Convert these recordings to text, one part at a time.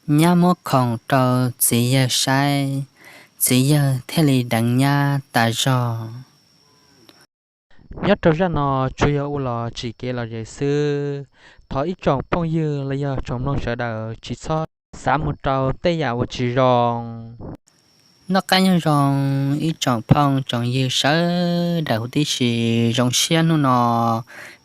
Nyab muab khoom rau txiv yawg saib, txiv yawg thiaj li deev nyab tas zog. Nyob rau zaj no tsuas yog ua los tsim kev lom zem xwb. Thov ib tsoom phooj ywg los yog tsoom mloog sawv daws tsis txhob xav mus rau tej yam uas tsis zoo. Noj qab nyob zoo ib tsoom phooj tsoom ywg sawv daws huv tib si. Zoo siab hnub no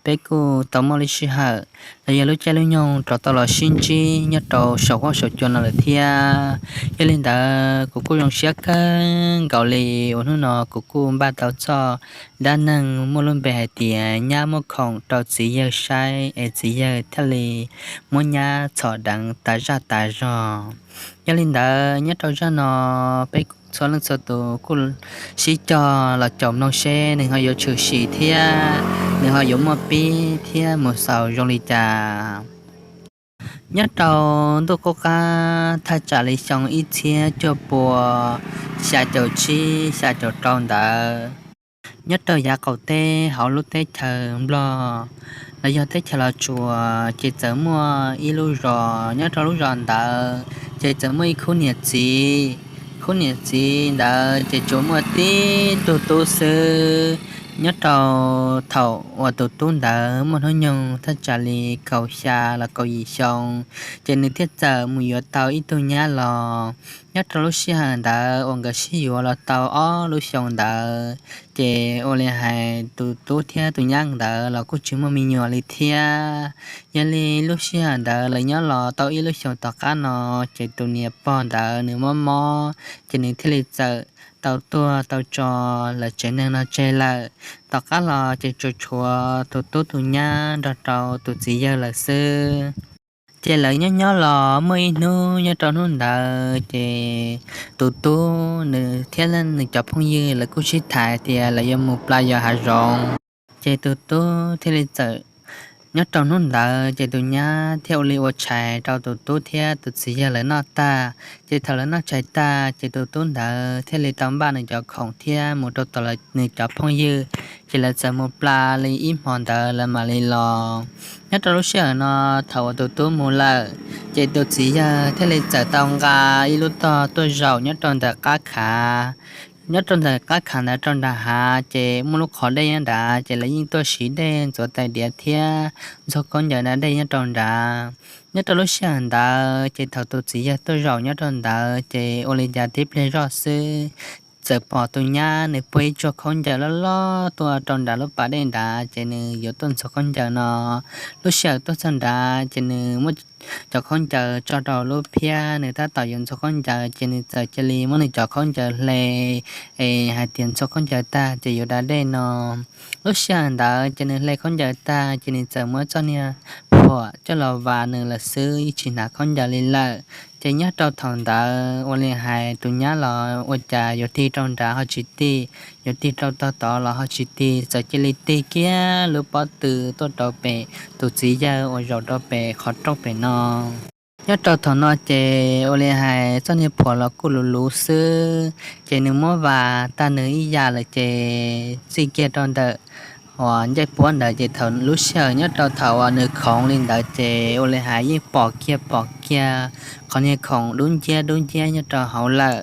peb kuj tau muaj lub sij hawm los yog lub caij lub nyoog rov tau los sib ntsib nyob rau saum huab saum cua no lawm thiab. Yog li ntawd kuv kuj zoo siab kawg nkaus li uas hnub no kuv kuj npaj tau txoj dab neeg muaj lub npe hais tias nyab muab khoom rau txiv yawg saib es txiv yawg thiaj li muab nyab txhom deev tas zaj tas zog. Yog li ntawd nyob rau zaj no peb txhua leej txhua tus kuj sib cog los caum mloog seb nws ho yuav tshwm sim thiab nws ho yuav muaj pib thiab mus xaus zoo li cas. Nyob rau ntuj qub qab thaj tsam li xyoo ib txhiab cuaj pua xya caum tsib xya caum rau ntawd, nyob rau yav qaum teb hauv lub teb chaws Nplog los yog teb chaws Los Tsuas ces txawm muaj ib lub zos. Nyob rau lub zos ntawd ces txawm muaj ib khub niam txiv. Khub niam txiv ntawd ces tsuas muaj tib tug tub xwb. Nyob rau thaum uas tus tub ntawd muaj hnub nyoog thaj tsam li kaum xya los kaum yim xyoo, ces nws thiaj txawm mus yuav tau ib tug nyab los. Nyob rau lub sij hawm ntawd uas nkawd sib yuav los tau ob lub xyoo ntawd, ces ua li hais tus tub thiab tus nyab ntawd los kuj tsis muaj me nyuam li thiab. Yog li lub sij hawm ntawd lawv nyob los tau ib lub xyoo tom qab no, ces tus niam pog ntawd nws mob mob, ces nws thiaj li txawm tau tuag tau tso lawv tsev neeg no tseg lawm. Tom qab los ces tsuas tshuav tus tub tus nyab nrog rau tus txiv yawg lawm xwb. Ces lawv nyob nyob los muaj ib hnub nyob rau hnub ntawd ces tus tub nws thiab nws cov phooj ywg lawv kuj sib tham tias lawv yuav mus pla yos hav zoov. Ces tus tub thiaj li txawm, nyob rau hnub ntawd ces tus nyab thiaj ua li ua tshais rau tus tub thiab tus txiv yawg lawv noj tag. Ces thaum lawv noj tshais tag ces tus tub ntawd thiaj li tau npaj nws cov khoom thiab mus rau tom nws cov phooj ywg. Ces lawv txawm mus pla li ib hmo ntawd lawv mam li los. Nyob rau lub sij hawm no, thaum uas tus tub mus lawm, ces tus txiv yawg thiaj li txawm tau nqa ib lub tog tuaj zaum nyob rau ntawm qab khav. Nyob rau ntawm qab khav ntawd rau nram hav ces muaj lub qhov dej nyob nrad, ces lawv yeej tuaj siv dej ntxuav tais diav thiab ntxhua khaub ncaws da dej nyob rau nrad. Nyob rau lub sij hawm ntawd ces thaum tus txiv yawg tuaj zaum nyob rau ntawd ces ua li cas tib pliag zoj xwb txawm pom tus nyab nws puag ib tsuag khaub ncaws loj loj tuaj rau nram lub pas dej nrad, ces nws yuav tuaj ntxhua khaub ncaws no. Lub sij hawm tuaj txog nrad ces nws muab cov khaub ncaws tso rau lub phiab, nws tab tom yuav ntxhua khaub ncaws ces nws txawm cia li muab nws cov khaub ncaws hle es hais tias ntxhua khaub ncaws tag ces yuav da dej no. Lub sij hawm ntawd ces nws hle khaub ncaws tag ces nws txawm muab txoj niag phuam coj los vas nws lawm xwb, yeej tsis hnav khaub ncaws li lawm. Ces nyob rau thaum ntawd ua li hais tus nyab los ua cas yuav tig rau nrad ho tsis tig, yuav tig rau tog tod los ho tsis tig, txawm cia li tig kiag lub pob tw tuaj rau pem tus txiv yawg uas zaum rau pem qhov rooj pem no. Nyob rau thaum no ces ua li hais txoj niag phuam los kuj luv luv xwb, ces nws muab vas tag nws ib yam lawm ces txij kiag rau ntawm uas ncej puab ntawd, ces thaum lub sij hawm nyob rau thaum uas nws khoov li ntawd ces ua li hais yeej pom kiag pom kiag qhov niag khoom dub nciab dub nciab nyob rau hauv lawm.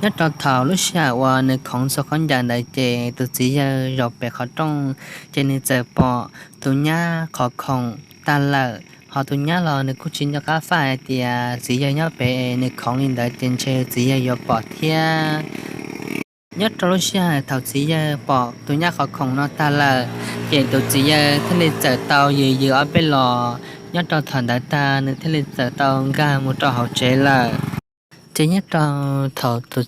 Nyob rau thaum lub sij hawm uas nws khoov ntxhua khaub ncaws ntawd ces tus txiv yawg zaum pem qhov rooj, ces nws txawm pom tus nyab qhov khoom tag lawm, ho tus nyab los nws kuj tsis nco qab faj hais tias txiv yawg nyob pem, nws khoov li ntawd ces ntshe txiv yawg yuav pom thiab. Nyob rau lub sij hawm thaum txiv yawg pom tus nyab qhov khoom no tag lawm, ces tus txiv yawg thiaj li txawm tau yws yws ob peb los. Nyob rau thaum ntawd tag nws thiaj li txawm tau nkag mus rau hauv tsev lawm. Ces nyob rau thaum tus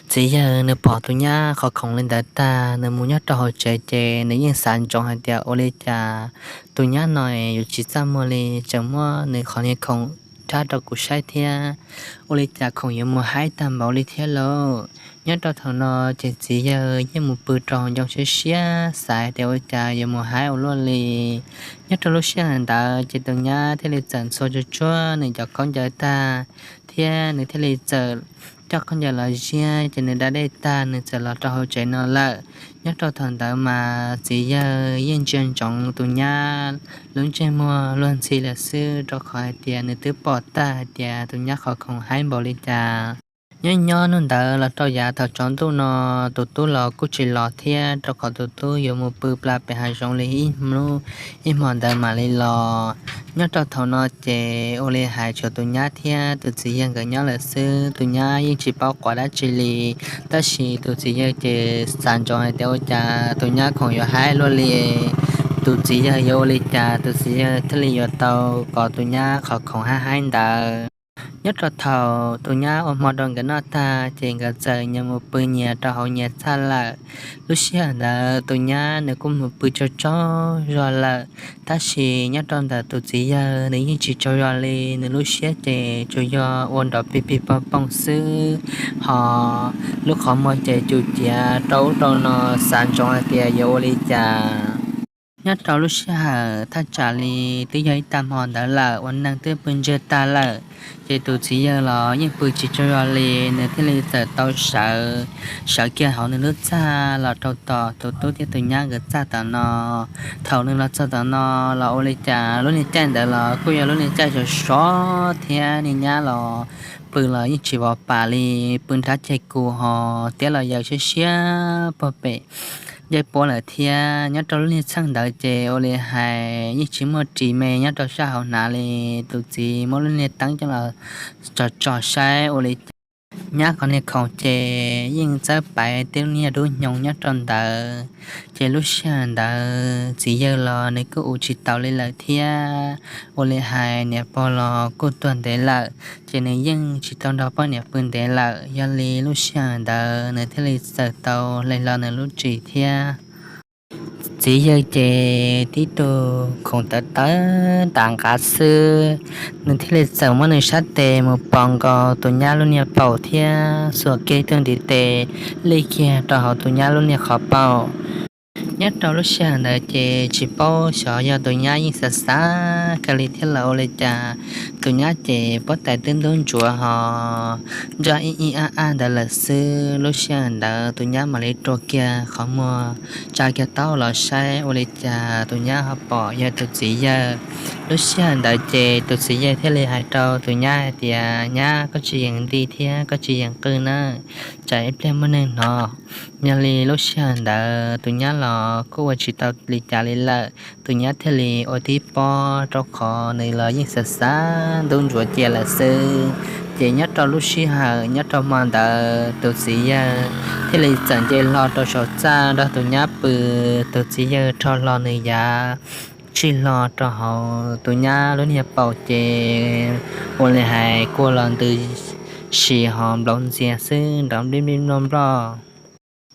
txiv yawg nws pom tus nyab qhov khoom li ntawd tag, nws mus nyob rau hauv tsev ces nws yeej xav ntsoov hais tias ua li cas tus nyab no yuav tsis txaj muag li, tseem muab nws qhov niag khoom rab rau kuv saib thiab. Ua li cas khoom yuav mus haib tag npaum li thiab lauj? Nyob rau thaum no ces txiv yawg yeej mus pw rau hauv ncoo siab siab xav tias ua cas yuav mus haib ua luaj li. Nyob rau lub sij hawm ntawd ces tus nyab thiaj li txawm ntxhua tsuag tsuag nws cov khaub ncaws tag, thiab nws thiaj li txawm coj khaub ncaws los ziab ces nws da dej tag nws txawm los rau hauv tsev no lawm. Nyob rau thaum ntawd mas txiv yawg yeej ntsia ntsoov tus nyab lub ntsej muag luag ntxhi lawm xwb, rau qhov hais tias nws twb pom tag hais tias tus nyab qhov khoom haib npaum li cas. Nyob nyob hnub ntawd los rau yav thaum tsaus ntuj no, tus tub los kuj tsis los thiab, rau qhov tus tub yuav mus pw plas pem hav zoov li ib hnub ib hmo ntawd mam li los. Nyob rau thaum no ces ua li hais tshuav tus nyab thiab tus txiv yawg nkawd nyob lawm xwb, tus nyab yeej tsis paub quav dab tsi li. Tab sis tus txiv yawg ces xav ntsoov hais tias ua cas tus nyab khoom yuav haib luaj li, tus txiv yawg yuav ua li cas tus txiv yawg thiaj li yuav tau kom tus nyab qhov khoom haib haib ntawd. Nyob rau thaum tus nyab ua hmo rau nkawd noj tag ces nkawd txawm nyias mus pw nyias rau hauv nyias txaj lawm. Lub sij hawm ntawd tus nyab nws kuj mus pw tsaug tsaug zog lawm, tab sis nyob rau ntawm tus txiv yawg nws yeej tsis tsaug zog li, nws lub siab ces tsuas yog ua nrov pig pig pog poog xwb, ho lub qhov muag ces cum ciav rau ub rau no xav ntsoov hais tias yuav ua li cas. Nyob rau lub sij hawm thaj tsam li twb yog ib tag hmo ntawd lawm uas neeg twb pw ntsiag tag lawm, ces tus txiv yawg los yeej pw tsis tsaug zog li, nws thiaj li txawm tau sawv, sawv kiag hauv nws lub txaj los rau tom tus tub thiab tus nyab nkawd txaj tom no. Thaum nws los txog tom no los ua li cas lub niag caij ntawd los kuj yog lub niag caij sov sov thiab niag nyab los pw los yeej tsis vov pam li, pw nrab ceg kus ho tiab los yaws siab siab puag pem ncej puab lawm thiab. Nyob rau lub niag txheej ntawd ces ua li hais yeej tsis muaj ris me nyob rau sab hauv hnav li. Tus txiv muab lub niag teeb coj los tso tso saib ua li cas nyab qhov niag khoom ces yeej txawb paiv tib lub niag dub hnyoo nyob rau ntawd. Ces lub sij hawm ntawd txiv yawg los nws kuj ua tsis taus li lawm thiab, ua li hais niam pog los kuj tuag ntev lawm, ces nws yeej tsis tau nrog poj niam pw ntev lawm. Yog li lub sij hawm ntawd nws thiaj li txawm tau hle hlo nws lub ris thiab. Txiv yawg ces tib tug khoom tawv tawv tas nqav xwb, nws thiaj li txawm muab nws sab tes mus pos nkaus tus nyab lub niag paum thiab xuas kiag tus ntiv tes lij kiag rau hauv tus nyab lub niag qhov paum. Nyob rau lub sij hawm ntawd ces tsis paub xyov yog tus nyab yeej xav xav kawg li thiab los ua li cas, tus nyab ces puab tais twb ntub ntsuav ho nroj ib ib ab ab ntawd lawm xwb. Lub sij hawm ntawd tus nyab mam li rua kiag qhov muag, tsa kiag taub los saib ua li cas tus nyab ho pom yog tus txiv yawg. Lub sij hawm ntawd ces tus txiv yawg thiaj li hais rau tus nyab hais tias, Nyab, koj tsis yeem nti thiab koj tsis yeem qw nawb, tsam ib pliag muaj neeg hnov. Yog li lub sij hawm ntawd tus nyab los kuj ua tsis tau li cas li lawm, tus nyab thiaj li ua tib pob rau qhov nws los yeej xav xav ntub ntsuav cia lawm xwb. Ces nyob rau lub sij hawm nyob rau hmo ntawd tus txiv yawg thiaj li txawm nce hlo rau saum txaj nrog tus nyab pw. Tus txiv yawg rho hlo nws yav tsij hlo rau hauv tus nyab lub niag paum ces ua li hais kua los ntws si ho nplaum ntxias xwb nrov nplij nplij nploj nploj.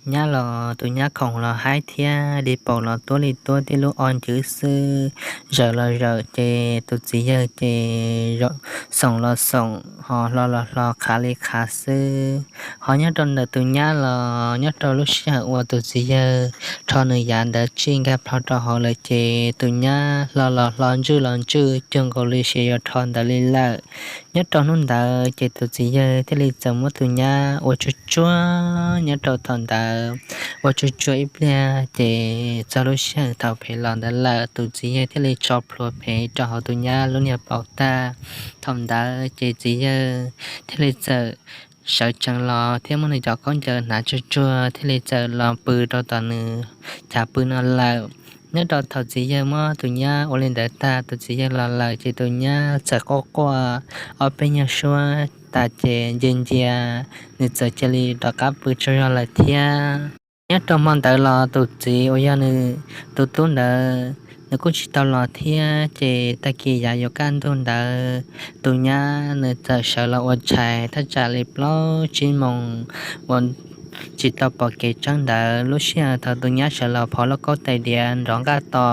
Nyab los tus nyab khoom los haib thiab di paum los tuab li tuab tib lub ob ncwv xwb, zawm los zawm ces tus txiv yawg ces xoom los xoom ho hlo los hlo qhav li qhav xwb. Ho nyob rau ntawm tus nyab los nyob rau lub sij hawm uas tus txiv yawg rho nws yav ntawd tsij nkag plho rau hauv lawm ces tus nyab hlo los hlo ntswj los ntswj cuag nkaus li sis yuav rho ntawd li lawm. Nyob rau hnub ntawd ces tus txiv yawg thiaj li txawm muab tus nyab ua tsuag tsuag nyob rau thaum ntawd, ua tsuag tsuag ib pliag ces txog lub sij hawm thaum phem los ntawd lawm tus txiv yawg thiaj li tso plhuav phem rau hauv tus nyab lub niag paum tag. Thaum ntawd ces txiv yawg thiaj li txawm sawv tsees los thiab muab nws cov khaub ncaws hnav tsuag tsuag thiaj li txawm los pw rau tom nws chav pw no lawm. Nyob rau thaum txiv yawg muab tus nyab ua li ntawd tag tus txiv yawg los lawm ces tus nyab txawm quaj quaj ob peb nyuag suab tas ces ncia ncia nws txawm cia li rov qab pw tsaug zog lawm thiab. Nyob rau hmo ntawd los tus txiv uas yog nws tus tub ntawd nws kuj tsis tau los thiab ces tag kis yav yuav kaj ntug ntawd tus nyab nws txawm sawv los ua tshais thaj tsam li plaub tsib moos uas tsis tau pom kev tseeb ntawd. Lub sij hawm thaum tus nyab sawv los phov lauj kaub tais diav nrov nqaj to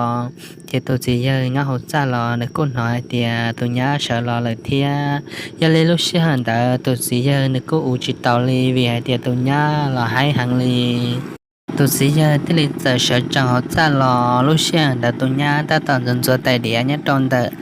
ces tus txiv yawg nyob hauv txaj los nws kuj hnov hais tias tus nyab sawv los lawm thiab. Yog li lub sij hawm ntawd tus txiv yawg nws kuj ua tsis taus li vim hais tias tus nyab los haib heev li. Tus txiv yawg thiaj li txawm sawv tsees hauv txaj los. Lub sij hawm ntawd tus nyab tab tom ntxuav ntxuav tais diav nyob rau ntawm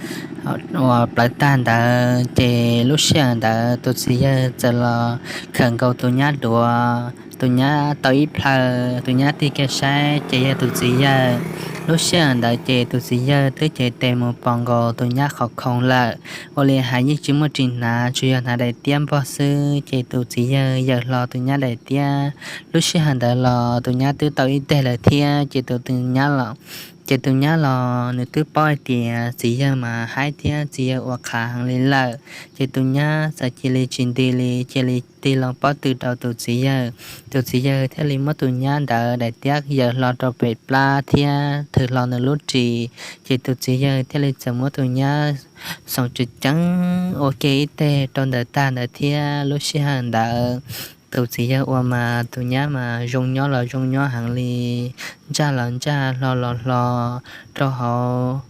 uas plawv tag ntawd ces lub sij hawm ntawd tus txiv yawg txawm los khawm nkaus tus nyab duav. Tus nyab tau ib plhaw, tus nyab tig kiag saib ces yog tus txiv yawg. Lub sij hawm ntawd ces tus txiv yawg twb cev tes mus pos nkaus tus nyab qhov khoom lawm. Ua li hais yeej tsis muaj ris hnav, tsuas yog hnav daim tiab npog xwb ces tus txiv yawg yawm hlo tus nyab daim tiab. Lub sij hawm ntawd los tus nyab twb tau ib teg lawm thiab ces tus, tus nyab los, ces tus nyab los nws twb paub hais tias txiv yawg mas haib thiab txiv yawg ua qhav heev li lawm. Ces tus nyab txawm cia li tsis nti li, cia li tig loo pob tw rau tus txiv yawg. Tus txiv yawg thiaj li muab tus nyab ntawd daim tiab yawm hlo rau pem plab thiab thwm hlo nws lub ris. Ces tus txiv yawg thiaj li txawm muab tus nyab xoom tseem ceeb ua ke ib teg rau ntawm tag ntawd thiab. Lub sij hawm ntawd tus txiv yawg ua mas tus nyab mas zoo nyob los zoo nyob heev li, ntsaj los ntsaj, hlo los hlo rau hauv.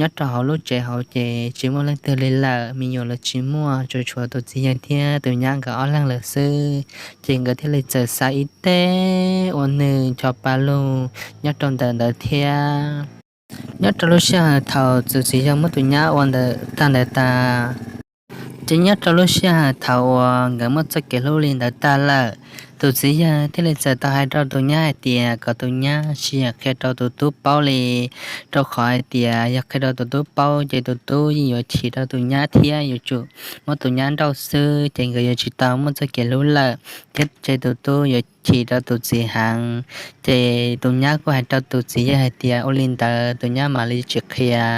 Nyob rau hauv lub tsev hauv ces tsis muaj leej twg li lawm, me nyuam los tsis muaj, tsuas tshuav tus txiv yawg thiab tus nyab nkawd ob leeg lawm xwb. Ces nkawd thiaj li txawm xav ib teg ua nws ncho pa lug nyob rau ntawm ntawd thiab. Nyob rau lub sij hawm thaum tus txiv yawg muab tus nyab ua ntawm tag ntawd tas, ces nyob rau lub sij hawm thaum uas nkawd muaj txoj kev hlub li ntawd tag lawm, tus txiv yawg thiaj li txawm tau hais rau tus nyab hais tias kom tus nyab tsis yog qhia rau tus tub paub li, rau qhov hais tias yog qhia rau tus tub paub ces tus tub yeej yuav chim rau tus nyab thiab yuav tsum muab tus nyab nrauj xwb, ces nkawd yuav tsis tau muaj txoj kev hlub lawm thiab ces tus tub yuav chim rau tus txiv heev. Ces tus nyab kuj hais rau tus txiv yawg hais tias ua li ntawd tus nyab mam li tsis qhia.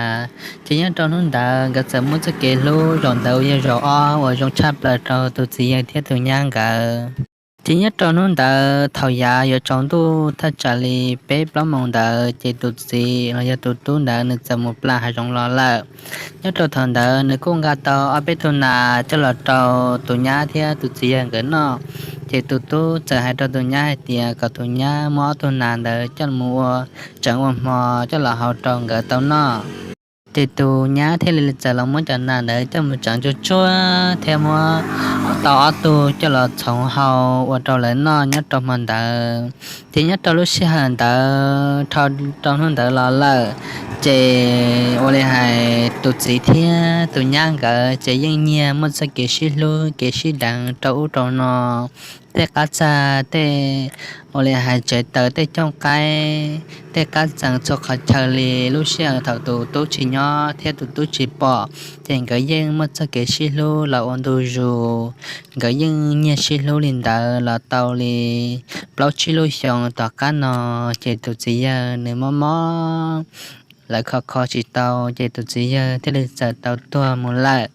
Ces nyob rau hnub ntawd nkawd txawm muaj txoj kev hlub zaum ntawd uas yog zaum ob uas zoo tshaj plaws rau tus txiv yawg thiab tus nyab nkawd. Ces nyob rau hnub ntawd thaum yav yuav tsaus ntuj thaj tsam li peb plaub moos ntawd ces tus txiv los yog tus tub ntawd nws txawm mus plam hav zoov los lawm. Nyob rau thaum ntawd nws kuj nqa tau ob peb tug nas coj los rau tus nyab thiab tus txiv yawg nkawd noj. Ces tus tub txawm hais rau tus nyab hais tias kom tus nyab muab ob tug nas ntawd coj mus ua tseev ua hmo coj los hau rau nkawd tau noj. Ces tus nyab thiaj li txawm los muab cov nas ntawd coj mus tseev tsuag tsuag thiab muab tau ob tug coj los txhoov hau ua rau lawv noj nyob rau hmo ntawd. Ces nyob rau lub sij hawm ntawd dhau rau hnub ntawd los lawm, ces ua li hais tus txiv thiab tus nyab nkawd ces yeej nyiag muaj txoj kev sib hlub kev sib deev rau ub rau no. Tej qab txag, tej ua li hais tsev taws, tej cooj qaib, tej qab txee txhua qhov chaw li. Lub sij hawm thaum tus tub tsis nyob thiab tus tub tsis pom, ces nkawd yeej muaj txoj kev sib hlub los ua ntu zus. Nkawd yeej nyiag sib hlub li ntawd los tau li plaub tsib lub xyoo. Tom qab no ces tus txiv yawg nws mob mob, lawv kho kho tsis tau, ces tus txiv yawg thiaj li txawm tau tuag mus lawm.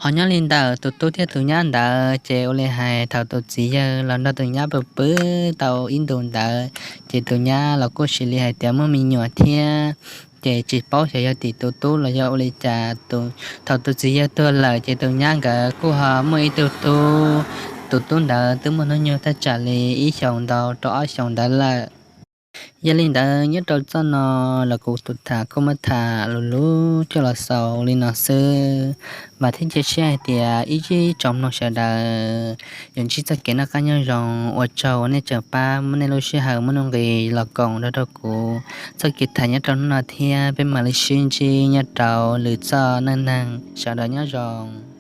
Ho nyob li ntawm tus tub thiab tus nyab ntawd ces ua li hais thaum tus txiv yawg los nrog tus nyab pw pw tau ib ntus ntawd, ces tus nyab los kuj sis li hais tias muaj me nyuam thiab, ces tsis paub xyov yog tim tus tub los yog ua li cas. Thaum tus txiv yawg tuag lawm ces tus nyab nkawd kuj ho muaj ib tug tub. Tus tub ntawd twb muaj hnub nyoog thaj tsam li ib xyoos ntau rau ob xyoos ntawd lawm. Yog li ntawd nyob rau txoj no los kuv tus tham kuj muab tham lus lub coj los xaus li no xwb. Vam thiab cia siab hais tias ib tsoom mloog sawv daws yuav ntsib txoj kev noj qab nyob zoo. Ua tsaug uas nej tseem pab muab nej lub sij hawm muaj nuj nqis los koom nrog rau kuv txoj kev tham nyob rau hnub no thiab peb mam li sib ntsib nyob rau lwm txoj neej neeg. Sawv daws nyob zoo.